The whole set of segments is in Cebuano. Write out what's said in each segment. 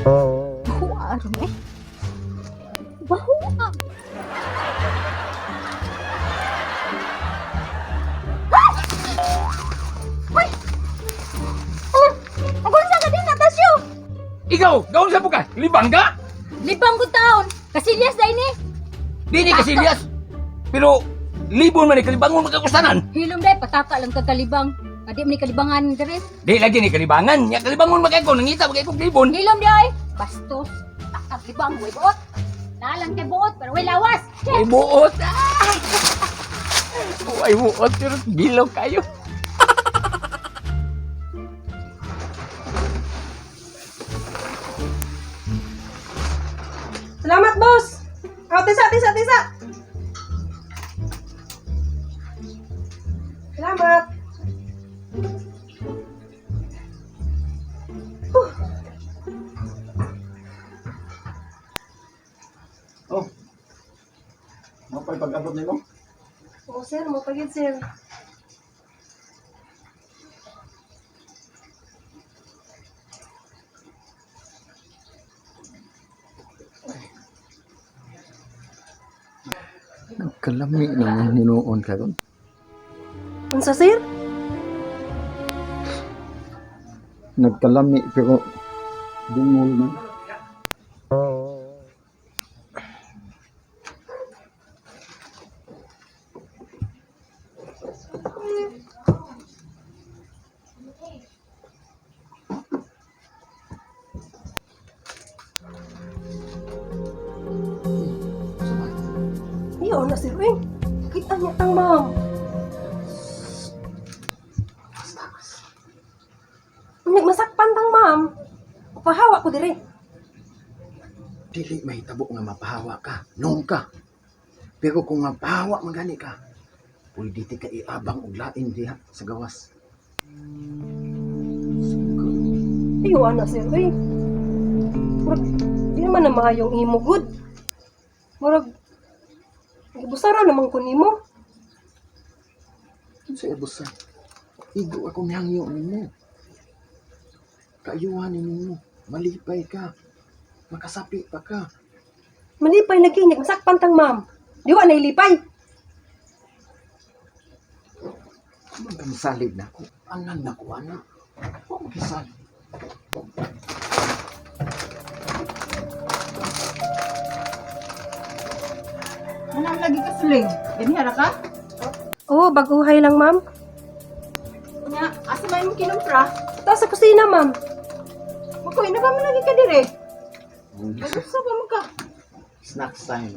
Baho aron eh. Baho ah. Ah! Uy! Oh, ang sa ka din, Natasyo! Ikaw, gaon sa buka. Libang ka? Libang ko taon! Kasilyas dahil ni! Dini kasi Elias. Pero libon man ni kalibangon magkakustanan. Hilom dahil, pataka lang kakalibang. Adi man ni kalibangan dere. Di lagi ni kalibangan. Nya kalibangon magkako nangita magkako libon. Hilom dahil! Bastos! Takag libang, way buot! Nalang kay buot, pero way lawas! Ay buot. Ah! Ay buot pero gilaw kayo. Salamat, boss! Oh, tisa, tisa, tisa! Salamat! Oh. Mapay pag-abot nimo? Oo, sir. Mapagid, sir. Nagkalami naman hinuon karon. Unsa, sir? Nagkalami pero dungol man. Iyo na, sir. Eh, kita niya tang ma'am. Nagmasakpan tang ma'am. Pahawa ko dire. Dili mahitabo nga mapahawa ka, nung ka. Pero kung mapahawa man gani ka, pwede ti ka iabang og lain diha sa gawas. Iyo na, sir. Eh. Murag, di naman na maayong imo, good. Murag, gibusara naman ko nimo. Sa ibusa, igo ako mihangyo nimo. Kaayuhan nimo, malipay ka, makasapi pa ka. Malipay lagi, nagmasakpan tang ma'am. Di wa na ilipay. Ano ka misalig na ako? Anan na ko, anak. Huwag mo kisalig. Ano lagi ka suling? Ganihara ka? Oo, baguhay lang, ma'am. Nya, asa may mong kinumpra? Taas sa kusina, ma'am. Makoy, na ba mo lagi ka dire? Nagsa ba mo ka? Snacks time.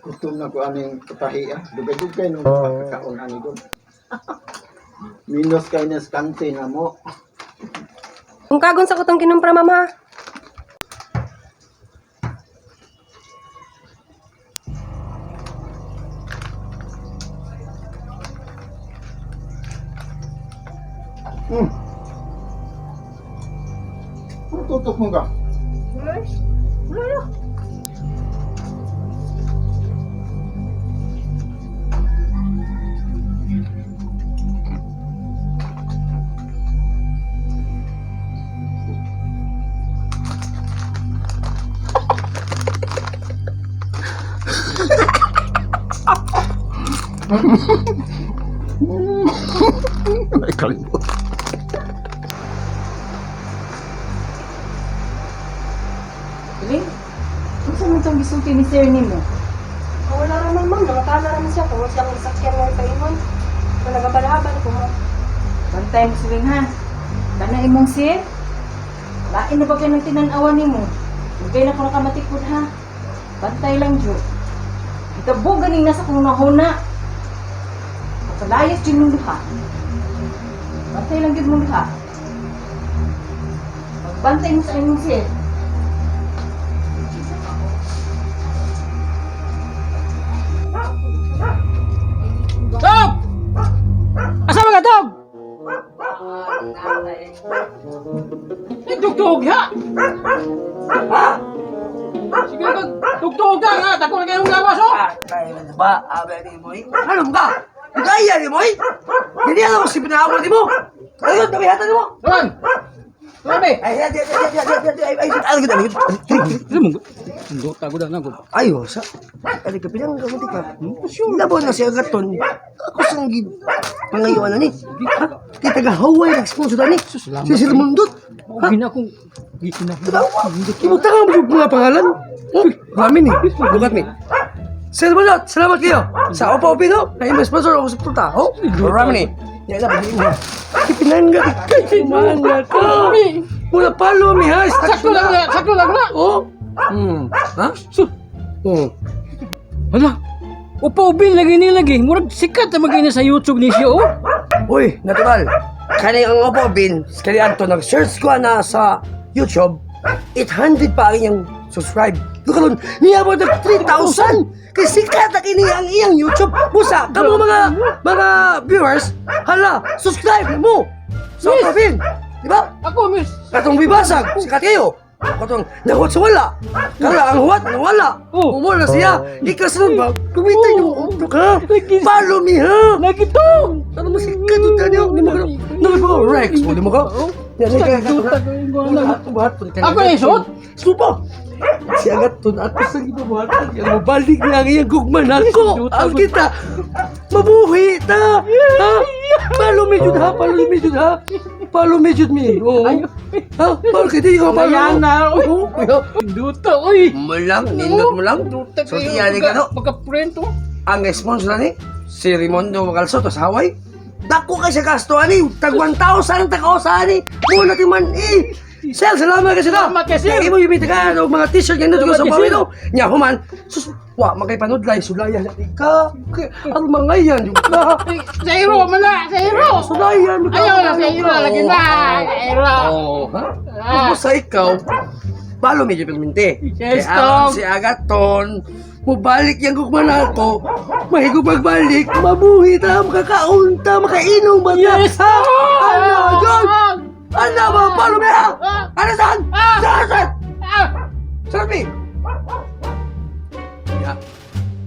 Gutom na ko aning katahi ah. Dugay-dugay nung pagkakaon ani doon. Minus kay na skante na mo. Kung kagon sa kutong kinumpra, ma'am, ha? Ano tutok mo ka? Wala na. Ay, kalimot. Suling, unsa man tong gisulti ni sir nimo? Oh, wala raman, ma'am. Nangatala raman siya kung siyang sakyan nga paingon. Wala gabalaban ko, ma'am. Bantay mo suling ha. Kana imong sir? Lain na ba kay nang tinan-awan nimo? Dugay na ko nakamatikod ha. Bantay lang jud. Itabo ganing nasa kong nahuna. Mapalayas jud mong duha. Bantay lang jud mong duha. Magbantay mo sa imong sir. Dog! Asa mga dog? Ay, dugtog ha! Sige kag Tugtog ka nga, dako na kayong lawas oh. Ay, ano ba? Abe ni mo eh. Ano ka? Gaya ni mo eh. Hindi alam mo si pinawal ni mo. Ano yun? Hatan ni mo. Tuan. Tuan be. Ay, ay, ay, ay, ay, ay, ay, ay, ay, ay, ay, Duta ko na ko. ay, sa. Ay, ka pinang kamuti ka. Labo na siya agaton. Ako sang gid pangayuan na ni. Ha? Kay taga Hawaii nag-sponsor na ni. Si Sir Mundot. Ha? Gina kong gina. Ibutang ang mga pangalan. Oh, Rami ni. Lugat ni. Sir Mundot, salamat kayo. Sa Opa Opino, na imo sponsor ako sa puta. Oh, Rami ni. Ya, dapat mo. Ipinangga kay mana ka. Mula palo mi ha. Sakto lang na. Oh. Ha? Su. Oh. Hala. Upa ubin lagi ni lagi. Murag sikat na magina sa YouTube ni siya oh. Uy, natural. Kani ang Opa Bin, kani Anton, nag-search ko na sa YouTube, 800 pa ang iyang subscribe. Doon karon, niabot na 3,000! Kay sikat na kini ang iyang YouTube. Busa, kamo mga viewers, hala, subscribe mo sa Yes. Opa Bin. Di ba? Ako miss. Katong bibasag, sikat kayo. Katong nahuwat sa wala. Kala ang huwat, nawala. Oh. Umula siya. Ikasunod ba? Kumita yung uto ka. Lagi- Follow me ha. Lagi tong. Ano mo si Katutan niyo? Di mo ka Nang ko Rex, mo di mo ka. Duta ko yung guana. Ako na isuot. Supo. Si Agaton ato sa gibuhatan niya mobalik na ang iyang gugma nako. Ang kita mabuhi ta. Ha? Follow me jud ha, follow me jud ha. Follow me jud me. Oo. Ha? Follow kita ko follow. Ayan na. Oo. Duta oy. Mo lang, nindot mo lang. Duta So, tiyari ka no. Pagka-print oh. Ang sponsor ni si Rimondo Magalso to sa Hawaii. Dako kay sa gasto ani, tag 1,000 tag sa ani. Muna ti man eh. Sir, salamat kasi na. Salamat kay sir. Imo yung tagaan og mga t-shirt ganito ko sa Salamat kay Hawaii no. Nya human. Sus, wa magay panudlay sulaya sa ika. Ang mga yan yung ka. Sa iro man na, sa iro. Sulayan ka. Ayaw na sa iro lagi na. Sa iro. Oh, ha? Ah. Kung sa ikaw, balo medyo perminte. Yes, Kaya aron Tom. si Agaton, mubalik yang gugma nako, mahigo pagbalik, mabuhi ta, makakaunta, makainom ba ta? Yes, Ha? Tom! Ano, yun? Ano ba? Balo mo ha? Ah! Ano saan? Ah! Saan? Saan? Ah! Saan, mi? Ya,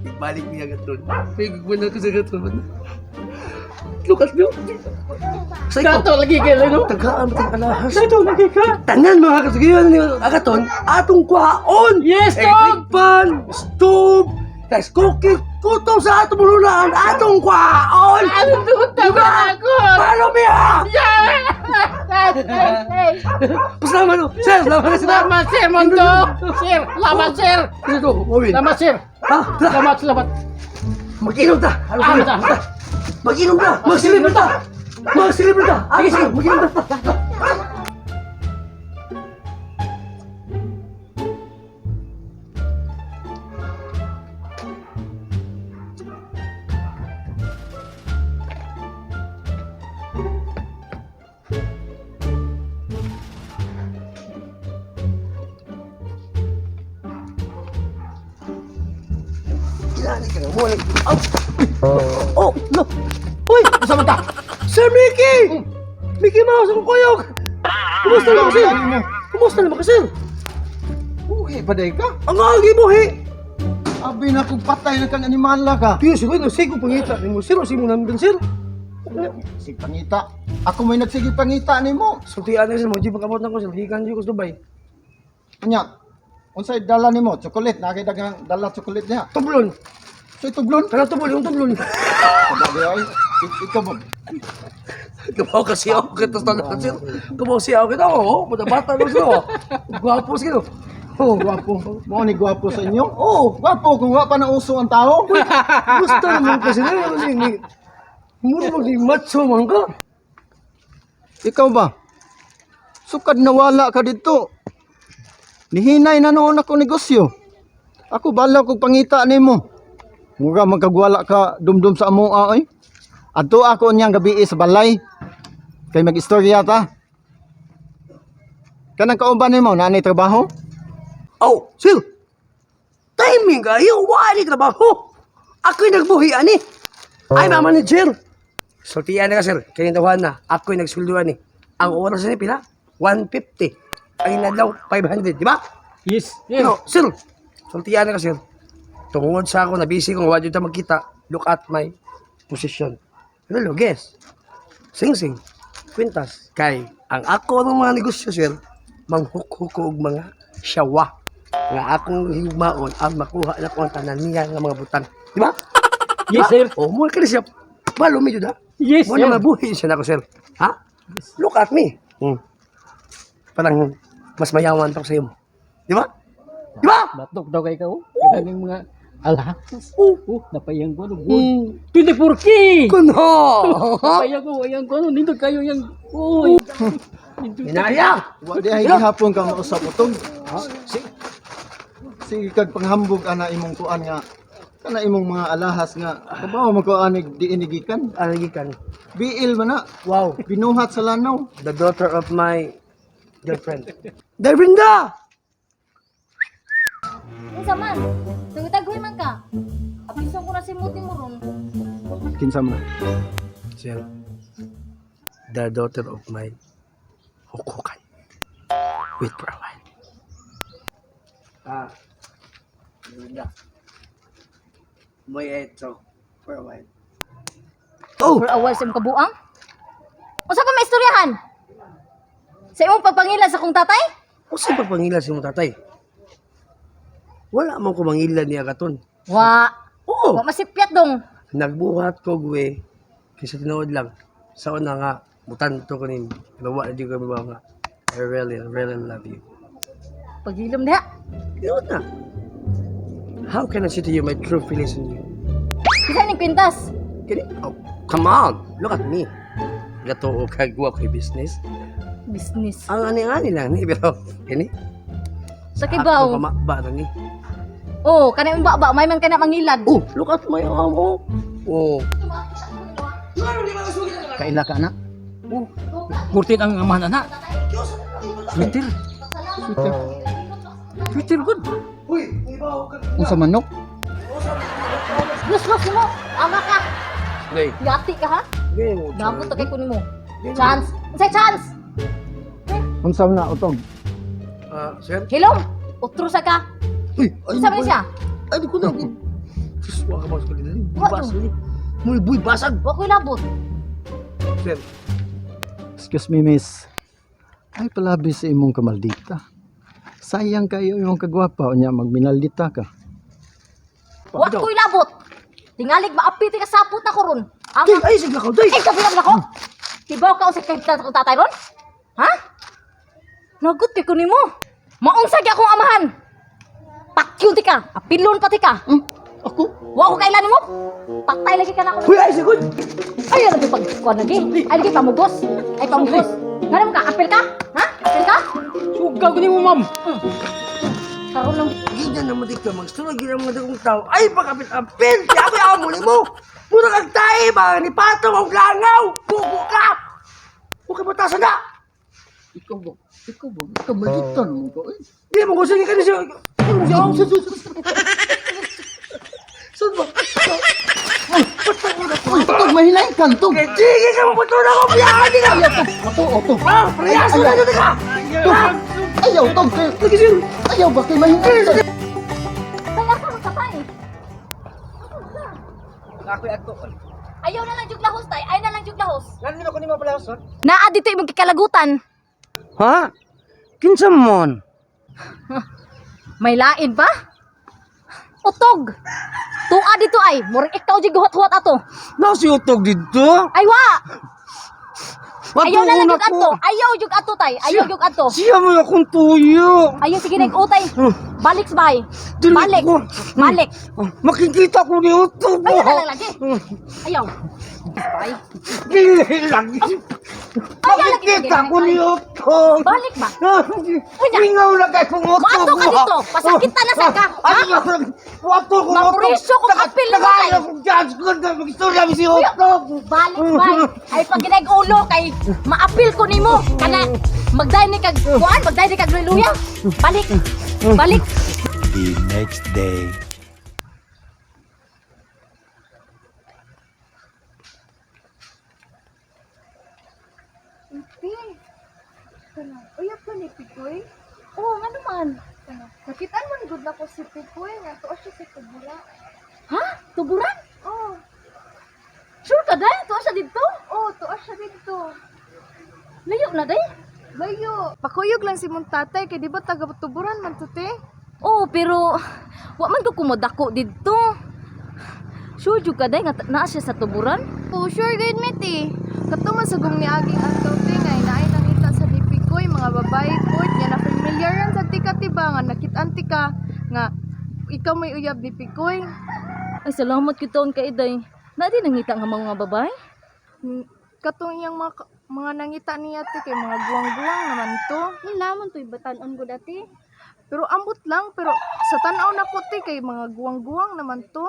ibalik niya Agaton. May gugma nako sa Agaton. Look at me. Sa ikaw, Dato lagi kay no. tagaan mo tayong alahas. Dato lagi ka. Tanan mga kasugihan ni Agaton, atong kuhaon! Yes, Tom! Electric pan, stove, rice cooker, kutob sa atong mululaan, atong kuhaon! Ano duta Diba? ba ako? Paano miya? Yeah! Pasalamat no! Sir, salamat na sila! Salamat sir Mondo. Sir, salamat sir. Dito, Mawin. Salamat sir. Ha? Tara, Salamat, salamat. mag-inom ta! Ano Ah, sa'yo? ta. Ta. Mag-inom ta! Mag-celebrate ta! Mag-celebrate ta! Sige, sige, mag-inom ta! Kinani ka nga mo. Oh! Oh, no! Uy! Asa man ta? Sir Mickey! Mickey Mouse, ang kuyog! Kumusta naman sir? Kumusta naman ka sir? Uy, paday ka. Ang agi mo he! Abi na kung patay na kang animala ka. Tiyo, siguro nasigo pangita ni mo sir, o si mo namin sir. Sig pangita. Ako may nagsige pangita nimo. Sultian na sir, mo di pagkabot na ko sir, gikan ko sa Dubai. Anya, unsay dala nimo? Chocolate na kay daghang dala chocolate niya. Tublon! So tublon. Kanang tublon, yung tublon. Sabagay ay ikaw ba? Kumaw kasi ako kita sa tanan sir. Kumaw siya ako kita, oo. Bata-bata lang sir, oh. Gwapo sir. Oh, Gwapo. Mo ni gwapo sa inyo? Oo. Gwapo kung wa pa na uso ang tao. Gusto naman kasi na, ano ni Muro mag ni macho man ka. Ikaw ba? Sukad nawala ka dito. Nihinay na noon ako negosyo. Ako bala kog pangita nimo. Mura magkagwala ka dumdum sa amoa oy. Adto ako niyang gabi sa balay. Kay mag-istorya ta. Kanang kauban nimo naanay trabaho? Oh, sir. Timing kayo, wali trabaho. Ako'y nagbuhi ani. Ay, ma manager. Sultian na ka, sir. Kaya na, ako'y nagsulduan ni. Ang oras ni pila? 150. Ang inadlaw, 500, di ba? Yes, yes. Pero, sir, Sultian na ka, sir. Tungod sa ako, nabisi kong wala ta magkita. Look at my position. Hello, guess. Sing sing. Kwintas. Kay, ang ako ng mga negosyo, sir, manghukhuk og mga syawa. Nga akong higmaon ang makuha na ko ang tanan niya nga mga butang. Di ba? Yes, sir. Oh, mo ka siya. Balo medyo da. Yes, Mo sir. na mabuhi siya nako, sir. Ha? Look at me. Parang mas mayaman pa ko sa iyo. Di ba? Di ba? Batok daw kay ka oh. Daghang mga alahas. Oh, napayang ko ano. 24K. Kuno! Napayang ko, ayang ko ano, nindot kayo yang. Uy. Nindot. Hinaya! Wa di ay gihapon ka mausap utog. Sige kag panghambog ana imong kuan nga kana imong mga alahas nga kabaw man ko anig diinigikan. Alagikan. Biil man na. Wow. Binuhat sa lanaw. The daughter of my girlfriend. Devrinda! Unsa man? Tagutagoy man ka. Apison ko na si Muti mo ron. Kinsa man? Sir, the daughter of my hukukan. Wait for a while. Ah, Devrinda. May eto for a while. Oh! For a while sa imong kabuang? Unsa pa may istoryahan? Sa imong pagpangila sa kong tatay? Usa pa pangila si imong tatay. Wala man ko mangila niya katon. Wa. Oo. Wa masipyat dong. Nagbuhat ko gwe kaysa tinuod lang. Sa una nga mutanto ko nin. Pero wa di ko mabaw nga. I really, really love you. Pagilom diha. Tinuod na. How can I say to you my true feelings on you? Kinsa ning kwintas? Kini, oh, come on, look at me. Gato o kagwa ko business. Business. Ang ani-ani lang ni pero kini. Sa kibaw. Ako pamaba na ni. Oh, kanay imong baba, may man kana mangilad. Oh, look at my arm oh. Oh. Kaila ka na? Oh, Kurtin ang amahan ana. Twitter. Twitter good. Unsa manok? Lus lus mo. Ama ka. Hey. Yati ka ha? Ganyan mo. Dapat ta kay kunin mo. Chance. Unsay chance? Unsa man na utog? Ah, sir. Hilom. Utro sa ka. Uy, ay, Unsa man siya? Ay, di ko na. Sus, wala ka ba sa kanila? Wa Basag. Muy buy basag. Wa ko'y labot. Sir, Excuse me, miss. Ay palabi sa imong kamaldita. Sayang kayo imong kagwapa unya magminaldita ka. Wa ko'y labot. Tingalig maapi ti kasapot na ko ron. Ama. Day, ay, sige ako, day. Ay, kabilang nako. Tibaw ka usay kahit akong tatay ron? Ha? Nagot kay kunin mo. Maunsa gyud akong amahan. Pakyon ti ka. Apilon pa ti ka. Ako? Wa ko kailan mo. Patay lagi ka na ako. Uy, ay, sigod. Ay, lagi pag kuan lagi. Ay, lagi pamugos. Ay, pamugos. Ngano ka? Apil ka? Ha? Apil ka? Sugaw ko nimo, ma'am. Karon lang. Ganyan naman dito, magsunod gina mga dagong tao. Ay, pagkapit-apil! Kaya ako'y amo ni mo! Mura kang tae ba? Ni Pato, ang langaw! Bugo ka! Huwag ka batasan na! Ikaw ba? Ikaw ba? Kamaldita naman ko. Eh. Hindi mo gusto ka siya. Hindi mo siya. Saan ba? Uy, utog mahinay kan tog. Kaya sige ka, mapunto na ako! Biyahan din ka! Ato, utog. Ah, priyaso na dito ka! Tog. Ayaw, tog. Ayaw ba kay mahinay ka? Kaya ka magkatay. Ayaw na lang jug lahos tay. Ayaw na lang jug lahos. Nandito ko ni mo pala, sir. Naa dito imong kikalagutan. Ha? Kinsa mon? May lain ba? Utog. Tuwa dito ay, murag ikaw jud guhat-huwat ato. Na si utog dito? Ay wa. Ayaw na lang jug ato. Ayaw jug ato tay. Ayaw jug ato. Siya mo akong tuyo. Ayaw sige nag utay. Balik sa bahay. Dili Balik. ko. Balik. Makikita ko ni utog Ayaw na lang lagi. Ayaw. Bye. Dili lagi. Ayaw lagi lagi. Makikita ko ni utog. Balik ba? Unya. Mingaw lang kay kung utog Mato ka dito. Pasakitan na sa ka. Ha? Wato ko Mapurisyo kong apil na tayo. Tagayo kong judge ko na magistorya mi si utog. Balik bay. Ay pag ginag ulo kay maapil ko nimo kana magday ni kag kuan, magday ni kag luya. Balik. Balik. The next day. Uyap ka ni Pigoy? Oo, nga naman. Nakitaan man gud nako si Pipoy nga tuwa siya sa tubura. Ha? Tuburan? Oh, Sure ka day? Tuwa siya didto? oh, tuwa siya didto. Layo na day? Layo. Pakuyog lang si mong tatay kay di ba taga tuburan man to te? Oo, pero wa man ko kumodako didto. Sure jud ka day nga naa siya sa tuburan? Oh, sure gud mi te. Kato man sa gong niaging adlaw te nga naay nangita sa ni Pipoy mga babae pod nga na familiaran sa tika ti ba nga nakit-an ti ka nga ikaw may uyab ni Picoy. Ay, salamat gyud taon kay day. Naa di nangita nga mga babae? Katong iyang mga nangita niya te kay mga guwang-guwang naman to. Naman to'y batanon ko dati. Pero ambot lang, pero sa tan-aw nako te kay mga guwang-guwang naman to.